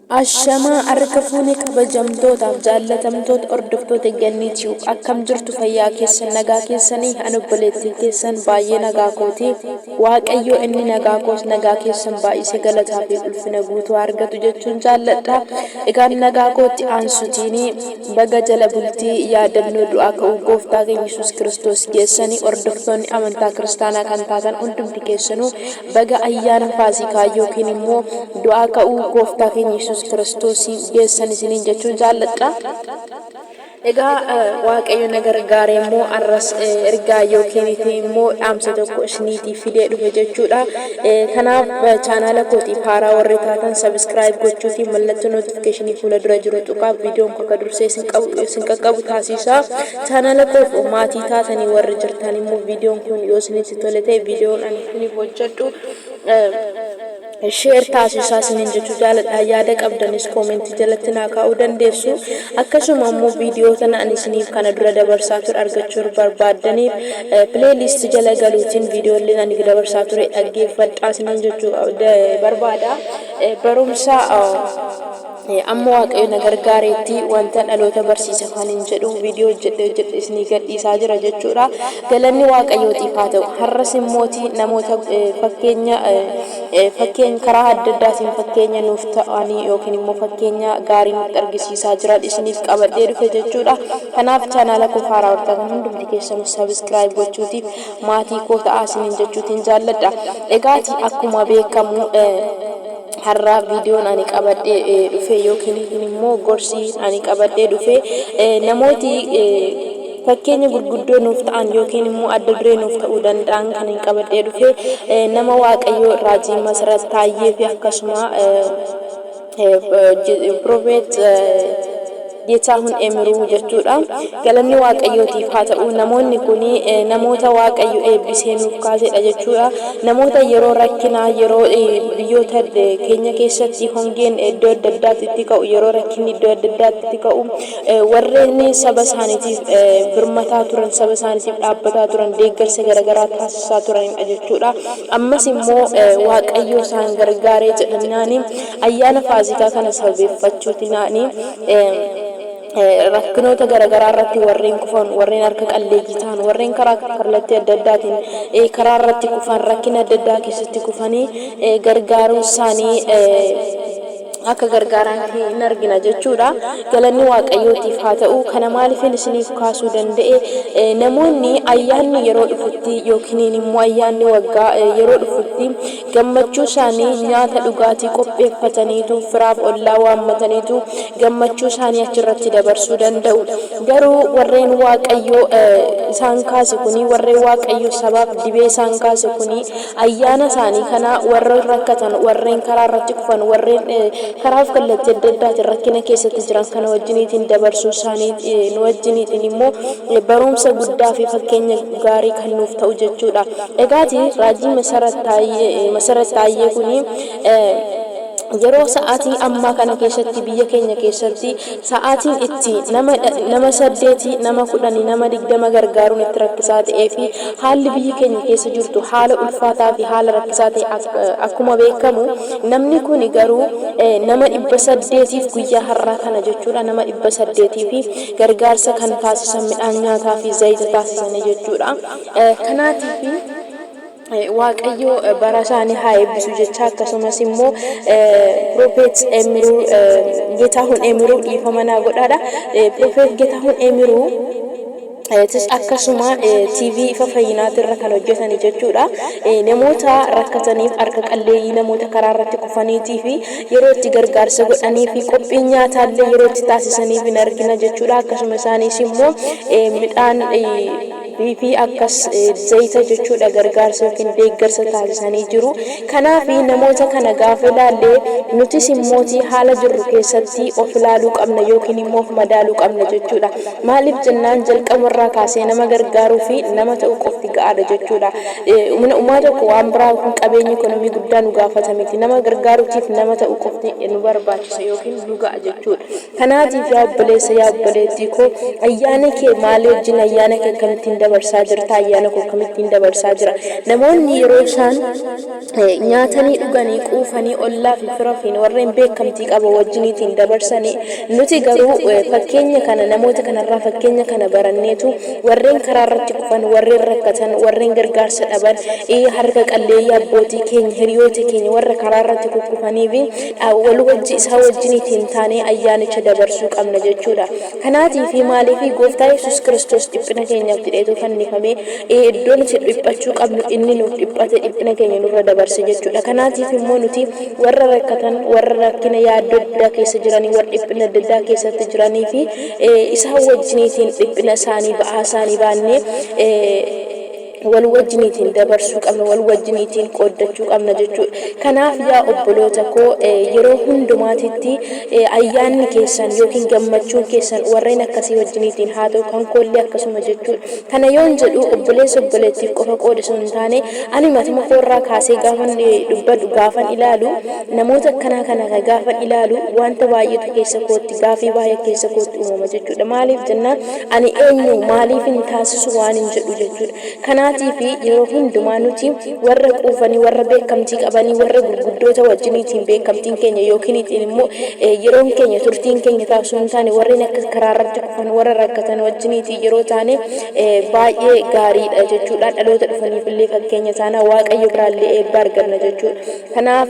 Ashamaa harka fuune kabajamtootaaf jaallatamtoota hordoftoota Gannii Tube, akkam jirtu? Fayyaa keessan, nagaa keessanii? Ani obboleettiin keessan baay'ee nagaa kooti. Waaqayyo inni nagaa koos nagaa keessan baay'isee galataa fi ulfina guutuu argatu jechuun jaalladha. Egaan nagaa kootti aansutiin, baga jala bultii yaadannoo du'aa ka'uu Gooftaa keenya Yesuus Kiristoos geessanii. Hordoftoonni amantaa kiristaanaa kan taatan hundumti keessanuu baga ayyaana Faasikaa yookiin immoo du'aa ka'uu Gooftaa keenya Yesuus Kiristoosiin geessan isiniin jechuun jaalladha. Egaa Waaqayyo na gargaare immoo arras ergaa yookiin immoo dhaamsa tokko isiniitii fidee dhufe jechuudha. Kanaaf chaanaala kootiif haaraa warri taatan subscribe gochuutiin mallattoo notification fuula dura jiru tuqaa, viidiyoon akka dursee isin qaqqabu taasisa. Chaanaala koof maatii taatanii warri jirtan immoo viidiyoon kun yoo isinitti tole ta'e, viidiyoon ani isiniif hojjedhu share taasisaa isiniin jechuu jaaladha. Yaada qabdanis comment jalatti naa kaa'uu dandeessu. Akkasuma immoo viidiyoo tana ani isiniif kana dura dabarsaa ture argachuu barbaaddaniif playlist jala galuutiin viidiyooleen ani dabarsaa ture dhaggeeffadhaa isiniin jechuu barbaada. Barumsa amma Waaqayyo na gargaareetti wanta dhaloota barsiisa kan hin jedhu viidiyoo hojjedhe hojjedhe isinii gadhiisaa jira jechuudha. Galanni Waaqayyootiif haa ta'u. Har'as immooti namoota fakkeenya fakkeenya karaa adda addaatiin fakkeenya nuuf ta'anii yookiin immoo fakkeenya gaarii nutti argisiisaa jiran isiniif qabadhee dhufe jechuudha. Kanaaf chaanaala koo haaraa hortan hundumti keessanuu subscribe gochuutiif maatii koo ta'aa isiniin jechuutiin jaalladha. Egaati akkuma beekamu har'a viidiyoon ani qabadhee dhufe yookiin immoo gorsi ani qabadhee dhufe namooti fakkeenya gurguddoo nuuf ta'an yookiin immoo adda duree nuuf ta'uu danda'an kan hin qabadhee dhufe nama Waaqayyoo Raajii Masarat Taayyee fi akkasuma Prophet Geetaahun Emiruu jechuudha. Galanni Waaqayyootiif haa ta'u. Namoonni kun namoota Waaqayyo eebbisee nuuf kaasedha jechuudha. Namoota yeroo rakkinaa, yeroo biyyoota keenya keessatti hongeen iddoo adda addaatti itti ka'u, yeroo rakkinni iddoo adda addaatti itti ka'u, warreen saba isaaniitiif birmataa turan, saba isaaniitiif dhaabbataa turan, deeggarsa garaagaraa taasisaa turanidha jechuudha. Ammas immoo Waaqayyo isaan gargaaree jedhannaani ayyaana Faasikaa kana sababeeffachuutinaani rakkinoota garaagaraa irratti warreen kufan, warreen harka qalleeyyii ta'an, warreen karaa kallattii adda addaatiin karaa irratti kufan, rakkina adda addaa keessatti kufanii gargaaruu isaanii akka gargaaran hin argina jechuudha. Galanni Waaqayyootiif haa ta'u. Kana maaliifin isiniif kaasuu danda'e? Namoonni ayyaanni yeroo dhufutti yookiin immoo ayyaanni waggaa yeroo dhufutti gammachuu isaanii nyaata dhugaatii qopheeffataniitu, firaaf ollaa waammataniitu gammachuu isaanii achirratti dabarsuu danda'u. Garuu warreen Waaqayyo isaan kaase kuni, warreen Waaqayyo sabaaf dibee isaan kaase kuni, ayyaana isaanii kana warreen rakkatan, warreen karaa irratti kufan, warreen karaaf kallattii adda addaatiin rakkina keessatti jiran kana wajjiniitiin dabarsuu isaanii nu wajjiniitiin immoo barumsa guddaa fi fakkeenya gaarii kan nuuf ta'u jechuudha. Egaati Raajii Masarat Taayyee kuni yeroo sa'aatii ammaa kana keessatti biyya keenya keessatti sa'aatiin itti nama saddeeti, nama 10, nama 20 gargaaruun itti rakkisaa ta'ee fi haalli biyyi keenya keessa jirtu haala ulfaataa fi haala rakkisaa ta'e akkuma beekamu, namni kun garuu nama 800f guyyaa har'aa kana jechuudha, nama 800f gargaarsa kan taasisan, midhaan nyaataa fi zayita taasisanii jechuudha. Kanaatiif Waaqayyo bara isaanii haa eebbisu jecha, akkasumas immoo Prophet Emiruu, Geetaahun Emiruu, dhiifama naa godhaadha. Prophet Geetaahun Emiruu tis akkasuma TV Ifa Fayyinaatirra kan hojjetani jechuudha. Namoota rakkataniif, harka qalleeyyii, namoota karaa irratti kufaniitii fi yeroo itti gargaarsa godhanii fi qophii nyaataallee yeroo itti taasisaniif hin argina jechuudha. Akkasuma isaanis immoo midhaan fi akkas zayita jechuudha gargaarsa yookiin deeggarsa taasisanii jiru. Kanaaf namoota kana gaafa ilaalle nutis immooti haala jirru keessatti of ilaaluu qabna yookiin immoo of madaaluu qabna jechuudha. Maaliif jennaan, jalqabarraa kaasee nama gargaaruu fi nama ta'uu qofti ga'aadha jechuudha. Uumaa tokko waan biraa yookiin qabeenya ikonomii guddaa nu gaafata miti. Nama gargaaruutiif nama ta'uu qofti nu barbaachisa yookiin nu ga'a jechuudha. Kanaatiif yaa obboleessa, yaa obboleettii koo, ayyaana kee maalii wajjin, ayyaana kee akkamittiin dabarsaa jirta? Ayyaana koo akkamittiin dabarsaa jira? Namoonni yeroo isaan nyaatanii dhuganii quufanii ollaa fi fira fi warreen beekamtii qaban wajjiniitiin dabarsanii, nuti garuu fakkeenya kana namoota kanarraa fakkeenya kana baranneetu warreen karaa irratti kufan, warreen rakkatan, warreen gargaarsa dhaban, harka qalleeyyii, abbootii keenya, hiriyoota keenya warra karaa irratti kukkufanii fi wal wajji isaa wajjiniitiin taanee ayyaanicha dabarsuu qabna jechuudha. Kanaatii fi maaliif Gooftaa Yesuus Kiristoos dhiphina keenyaaf jedheetu fannifamee, iddoo nuti dhiphachuu qabnu inni nuuf dhiphate, dhiphina keenya nurra dabarse jechuudha. Kanaatiif immoo nuti warra rakkatan, warra rakkina yaaddoo adda addaa keessa jiranii, warra dhiphina adda addaa keessatti jiranii fi isaan wajjiniitiin dhiphina isaanii, ba'aa isaanii baannee wal wajjiniitiin dabarsuu qabna, wal wajjiniitiin qooddachuu qabna jechuudha. Kanaaf yaa obboloota koo, yeroo hundumaatitti ayyaanni keessan yookiin gammachuun keessan warreen akkasii wajjiniitiin haa ta'u, kan koollee akkasuma jechuudha. Kana yoon jedhu obboleessa obboleettiif qofa qooda osoo hin taane, ani matuma koorraa kaasee gaafan dubbadhu, gaafan ilaalu, namoota akkanaa kana gaafan ilaalu, wanta baay'eetu keessa kootti, gaafii baay'ee keessa kootti uumama jechuudha. Maaliif jennaan, ani eenyu, maaliif hin taasisu waan hin jedhu jechuudha. Kanaatiif yeroo hundumaa nuti warra quufanii, warra beekamtii qabanii, warra gurguddoota wajjiniitiin beekamtiin keenya yookiin ittiin immoo yeroon keenya, turtiin keenya taasisuu hin taane, warreen akka karaa irratti kufan, warra rakkatan wajjiniitiin yeroo taane baay'ee gaariidha jechuudha. Dhaloota dhufaniif illee fakkeenya taana, Waaqayyo biraallee eebba arganna jechuudha. Kanaaf.